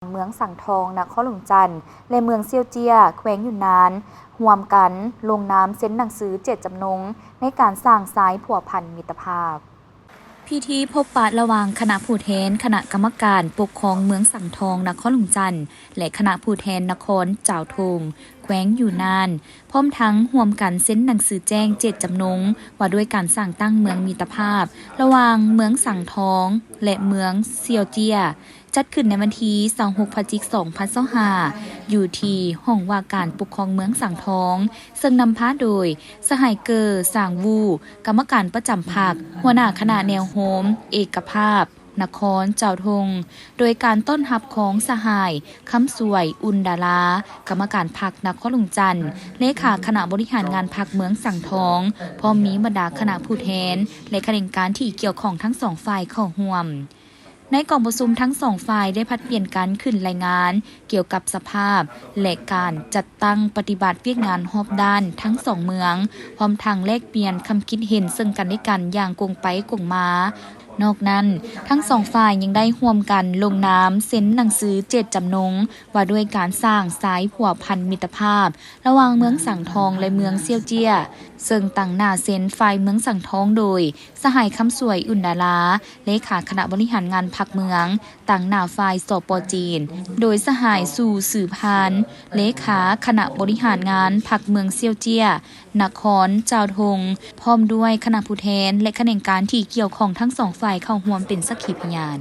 ເມືອງສັງທອງ ນະຄອນຫຼວງຈັນ ແລະ ເມືອງຊຽວເຈ້ຍ ແຂວງຫຍຸນນານ ຮ່ວມກັນລົງນາມເຊັນໜັງສືເຈດຈຳນົງ ໃນການສ້າງຊາຍພົວພັນມິດຕະພາບ. ພິທີພົບປະລະຫວ່າງຄະນະຜູ້ແທນຄະນະກຳມະການປົກຄອງເມືອງສັງທອງ ນະຄອນຫຼວງຈັນ ແລະ ຄະນະຜູ້ແທນນະຄອນຈາວທົ່ງ ແຂວງຫຍຸນນານ ພ້ອມທັງຮ່ວມກັນເຊັນໜັງສືແຈ້ງເຈດຈຳນົງ ວ່າດ້ວຍການສ້າງຕັ້ງເມືອງມິດຕະພາບ ລະຫວ່າງເມືອງສັງທອງ ແລະ ເມືອງຊຽວເຈ້ຍ ຈັດຂຶ້ນໃນວັນທີຊາວຫົກ ພະຈິກ ສອງພັນຊາວຫ້າ ຢູ່ທີ່ຫ້ອງວ່າການປົກຄອງເມືອງສັງທອງ ເຊິ່ງນຳພາໂດຍ ສະຫາຍ ເກີ ສາງວູ ກຳມະການປະຈຳພັກ ຫົວໜ້າຄະນະແນວໂຮມເອກະພາບນະຄອນເຈົ້າທົ່ງ ໂດຍການຕ້ອນຮັບຂອງສະຫາຍ ຄຳສວຍ ອຸ່ນດາລາ ກຳມະການພັກນະຄອນຫຼວງຈັນ ເລຂາຄະນະບໍລິຫານງານພັກເມືອງສັງທອງ ພ້ອມມີບັນດາຄະນະຜູ້ແທນ ແລະ ຂະແໜງການທີ່ກ່ຽວຂ້ອງທັງສອງຝ່າຍເຂົ້າຮ່ວມ. ໃນກອງປະຊຸມທັງສອງຝ່າຍໄດ້ຜັດປ່ຽນກັນຂຶ້ນລາຍງານກ່ຽວກັບສະພາບ ແລະ ການຈັດຕັ້ງປະຕິບັດວຽກງານຮອບດ້ານທັງສອງເມືອງ, ພ້ອມທັງແລກປ່ຽນຄຳຄິດເຫັນເຊິ່ງກັນແລະກັນຢ່າງກົງໄປກົງມາ. ນອກນັ້ນ, ທັງສອງຝ່າຍຍັງໄດ້ຮ່ວມກັນລົງນາມເຊັນໜັງສືເຈດຈຳນົງ ວ່າດ້ວຍການສ້າງສາຍພົວພັນມິດຕະພາບ ລະຫວ່າງເມືອງສັງທອງ ແລະ ເມືອງຊຽວເຈ້ຍ ເຊິ່ງຕາງໜ້າເຊັນຝ່າຍເມືອງສັງທອງໂດຍ ສະຫາຍ ຄຳສວຍ ອຸ່ນດາລາ ເລຂາຄະນະບໍລິຫານງານພັກເມືອງ, ຕາງໜ້າຝ່າຍ ສປ ຈີນ ໂດຍສະຫາຍ ຊູ່ ສືພານ ເລຂາຄະນະບໍລິຫານງານພັກເມືອງຊຽວເຈ້ຍ ນະຄອນເຈົ້າທົ່ງ ພ້ອມດ້ວຍຄະນະຜູ້ແທນ ແລະ ຂະແໜງການທີ່ກ່ຽວຂ້ອງທັງສອງຝ່າຍເຂົ້າຮ່ວມເປັນສັກຂີພະຍານ.